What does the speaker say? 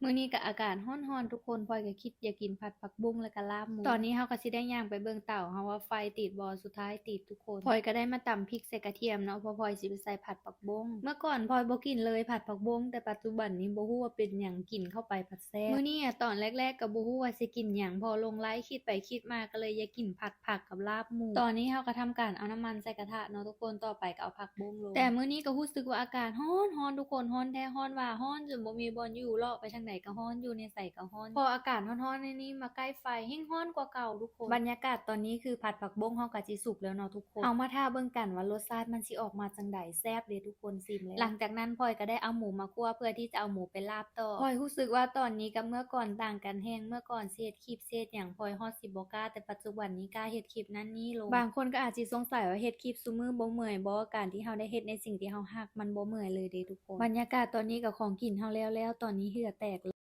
ມື້ນີ້ກໍອາກາດຮ້ອນໆ ທຸກຄົນ ພອຍກໍຄິດຢາກກິນຜັດຜັກບຸ້ງ ແລ້ວກໍລາບໝູ. ຕອນນີ້ເຮົາກໍຊິໄດ້ຍ່າງໄປເບິ່ງເຕົາເຮົາວ່າໄຟຕິດບໍ່. ສຸດທ້າຍຕິດທຸກຄົນ. ພອຍກໍໄດ້ມາຕຳພິກໃສ່ກະທຽມເນາະ ເພາະພອຍຊິໄປໃສ່ຜັດຜັກບົ້ງ. ເມື່ອກ່ອນພອຍບໍ່ກິນເລີຍຜັດຜັກບົ້ງ ແຕ່ປັດຈຸບັນນີ້ບໍ່ຮູ້ວ່າເປັນຫຍັງ ກິນເຂົ້າໄປພັດແຊບ. ມື້ນີ້ອະ ຕອນແລກໆກໍບໍ່ຮູ້ວ່າຊິກິນຫຍັງ ເພາະລົງໄລຄິດໄປຄິດມາກໍເລີຍຢາກກິນຜັດຜັກກັບລາບໝູ. ຕອນນີ້ເຮົາກໍທຳການເອົານ້ຳມັນໃສ່ກະທະເນາະທຸກຄົນ ຕໍ່ໄປກໍເອົາຜັກບຸ້ງລົງ. ແຕ່ມື້ນີ້ກໍຮູ້ສຶກວ່າອາກາດຮ້ອນໆ ທຸກຄົນ ຮ້ອນແທ້ຮ້ອນວ່າ ຮ້ອນຈົນບໍ່ມີບ່ອນຢູ່ ເລາະໄປທາງໃດກໍຮ້ອນ ຢູ່ໃນໃສກໍຮ້ອນ. ພໍອາກາດຮ້ອນໆແນວນີ້ ມາໃກ້ໄຟແຮ່ງຮ້ອນກວ່າເກົ່າທຸກຄົນ. ບັນຍາກາດຕອນນີ້ຄືຜັດຜັກບົ້ງເຮົາກໍຊິສຸກແລ້ວເນາະທຸກຄົນ. ເຮົາມາຖ້າເບິ່ງກັນວ່າລົດຊາດມັນຊິອອກມາຈັ່ງໃດ. ແຊບເດ້ທຸກຄົນ ຊີມແລ້ວ. ຫຼັງຈາກນັ້ນພອຍກໍໄດ້ເອົາໝູມາຂົ້ວ ເພື່ອທີ່ຈະເອົາໝູໄປລາບຕໍ່. ພອຍຮູ້ສຶກວ່າຕອນນີ້ກັບເມື່ອກ່ອນຕ່າງກັນແຮງ. ເມື່ອກ່ອນຊິເຮັດຄລິບຊິເຮັດຫຍັງ ພອຍຮອດຊິບໍ່ກ້າ ແຕ່ປັດຈຸບັນນີ້ກ້າເຮັດຄລິບນັ້ນນີ້ລົງ. ບາງຄົນກໍອາດຊິສົງໄສວ່າເຮັດຄລິບຊຸມື້ບໍ່ເມື່ອຍບໍ່? ການທີ່ເຮົາໄດ້ເຮັດໃນສິ່ງທີ່ເຮົາຮັກ ມັນບໍ່ເມື່ອຍເລີຍເດ້ທຸກຄົນ. ບັນຍາກາດຕອນນີ້ກໍຂອງກິນເຮົາແລ້ວໆ ຕອນນີ້ເຫື່ອແຕກເລີຍ.